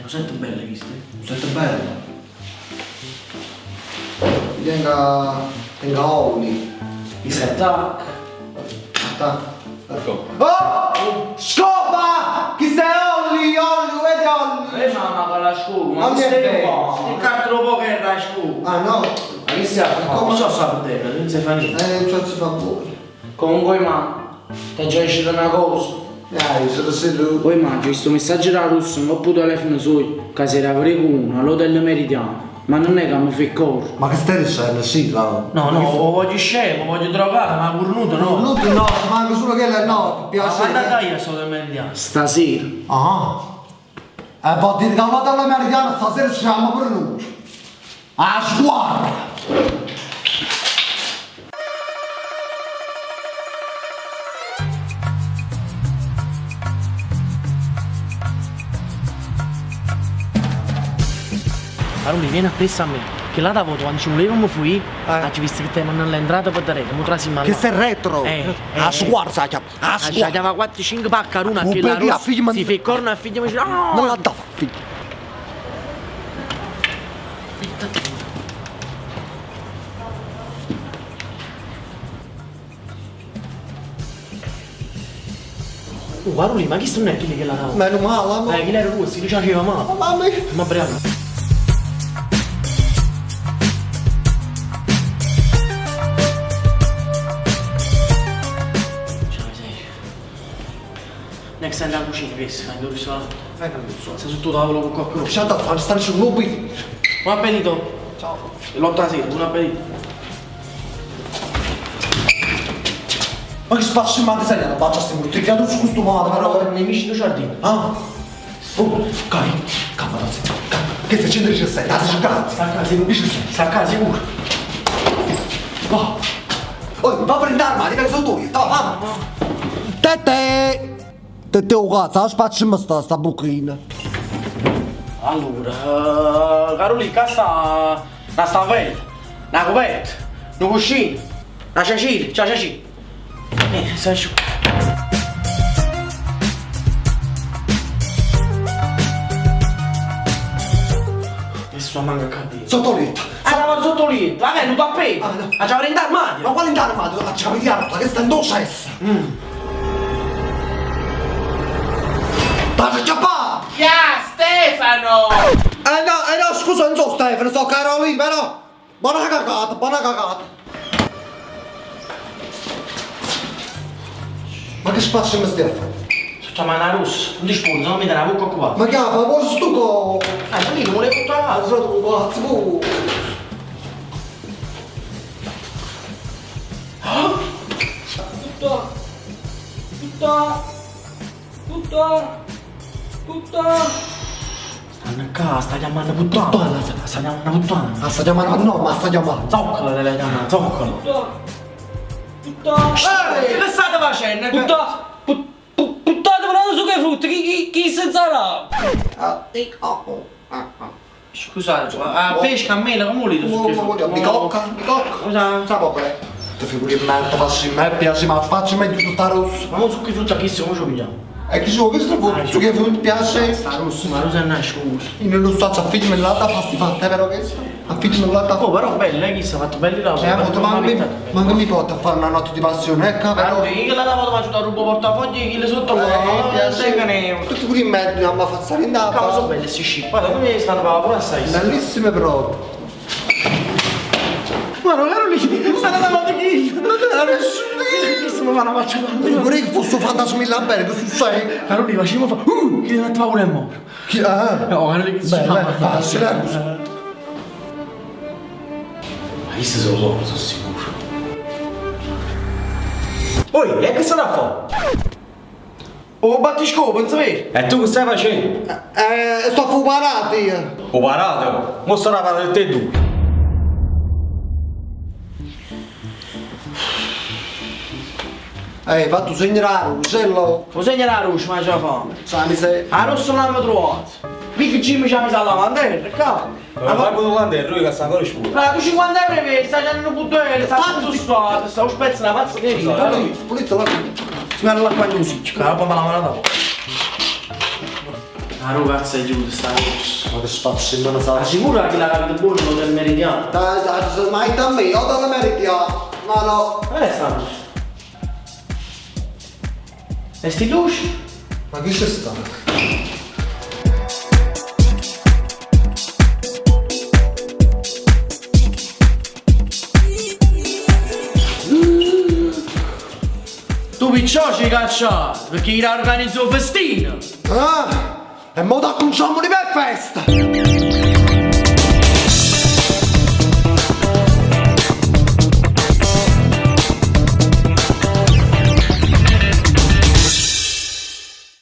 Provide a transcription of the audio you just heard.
nu set bello chisto, eh. Nu set bello. Tengo tengo Olli. Chisto è attacco. Attacco. Oh! Scopa! Chi sei Olli? Olli, vedi Olli? Eh mamma con la scopa, ma Olli che è stai bello. qua? Che cazzo poco è la scopa? Ah no? Ma che stai a fare? Come? Ma c'ho sta budella, non si fa niente. Non si fa buono. Comunque ma, ti è già uscita una cosa. Dai, sono seduto. Poi ma, c'è questo messaggio da russo, non ho telefono suo, che si era pure con uno, all'hotel Meridiano. Ma non è che mi fa cuore. Ma che stai dicendo, sì, no? No, no, lo voglio scemo, voglio drogare, ma cornuto no. Nuto no, manco solo che lei no, ti Ma piace. quando andai io sono del Meridiano? Stasera. Ah. Vuol dire che all'hotel Meridiano stasera ci siamo pure noi. A squadra! Caroli, vieni appresso a me. Che là da voto, quando ci volevamo fuì, Eh. hai visto che te mandano l'entrata per dare, mo trasi in Che sei retro? A squadra, sai, a A squadra. chiama 4-5 paccaruna Oh, che la baby, a rossa figlia, ma- si fa il corno a figlia mi dice no! Non la da figlio. Oh, Caroli, ma chi non è quelli che la dava? Meno male, ma... Eh, chi era russo, chi c'aveva male? Mamma mia. Ma bravo. Ciao, sei. Next time la cucina, questo, quando ho visto la... Eh, non so. Sei sotto tavolo con qualcuno. C'è da fare, stanno sul lupi. Buon appetito. Ciao. L'otto sera, buon appetito. Ma che spazio in mano sei? La faccia sti muti, che tu su questo male, però. Nemici del giardino. Ah. Oh, cai, calma, calma. Che sei 117, ah, cazzo. Sta a casa sicuro. Sta a casa sicuro. Va. Oh, va a prendere l'armadio, che sono tu. Va, va. Tete! Tete, oh cazzo, spazio mi sta sta buchina. Allora, Carolina, qua sta una stampella, una coperta, un cuscino, una cecina, ciao cecina. Stai su. Adesso manca capito. Sotto letto. Ah, la sotto lì, la vedo, tappeto. Ah, no. La c'avrei in armadio. Ma quale in armadio? La c'è di armadio, che sta in doccia essa. Faccio chiappare! Ya, Stefano! Eh no, eh no, scusa, non so Stefano, so Carolina, però. Buona cagata, buona cagata. Ma che spazio mi stai a fare? Sotto la mano russa, non ti sputo, non mi dai una bocca occupata. Ma che fa? Cosa sto co? Ah, ma lì non volevo tutto a casa. Sono tu cazzo, oh. Tutto! Tutto! Tutto! Tutto! Stanno a casa, sta chiamando puttana. Puttana. Sta chiamando puttana. Ma sta chiamando, no, ma sta chiamando. Zoccola te la chiama, zoccola. Tutto! Tutto! Ehi! Che state facendo? Tutto! Puttate parlando su che frutta, chi, chi, chi se sarà? Ah, eh, oh, oh, ah, ah. Scusate, a pesca a mela, come volete su che frutta? Mi cocca, mi cocca. Cosa? Sa vabbè. Ti figuri di merda, faccio in me, piace, ma faccio meglio tutta rossa. Ma mo su che frutta chi se come ci pigliamo? E chi sono queste frutta? Su che frutta piace? Sta rossa, ma rosa è una scusa. Io non lo so, a figlio me l'ha da fare, fatta, però questo. A figlio me l'ha da Oh, però bella, eh, chi si è fatto belli lavori. Eh, ma manco mi, manco mi porta a fare una notte di passione, ecco, però. Allora, io la lavo mangiato a rubo portafogli, chi le sotto Eh, piace. piace. Tutti pure in mezzo, non mi fa stare in Cavolo, sono da. belle si scippa, come stanno pagando pure assai. Bellissime proprio. Ma non ero lì, stanno davanti chi? Non era nessuno. Questo mi fa una faccia Io vorrei che fosse un fantasma bene, che succede? Carolina, facciamo fa. Chi deve paura e muore. Chi? Ah. No, Carolina, che si Beh, fa? beh, facile. eh. Ma chi sono loro, sono sicuro. Oi, e che sta da fare? Oh, battiscopo, non sapete? E tu che stai facendo? Sto fumando io. Ho parato, mo sarà parlato te due. Ehi, fatto segnare, uccello. Lo segna la luce, ma ce la fa. Sa, mi sei. La rossa non l'hanno trovato. Big Jim ci ha messo alla mantello, cavolo. Ma fai pure l'andello, lui che sta ancora scuro. Ma tu 50 euro che stai facendo un buttone, sta tutto stato, sta un spezzo una pazza che Pulizia, pulizia la Si mette l'acqua in un siccio, la pompa la mano dopo. Arò cazzo è ghiuta sta cosa? Ma che sfaccimma ne Ma saccio. sicuro che l'ha capito buono l'hotel Meridiano? Dai, dai, ma è da me, o da Meridiano. Ma no. Qual è sta luce? E sti luci? Ma chi c'è sta? Tu picciò ci cacciato, perché era organizzato un festino! Ah! E mo t'acconciamo di per festa!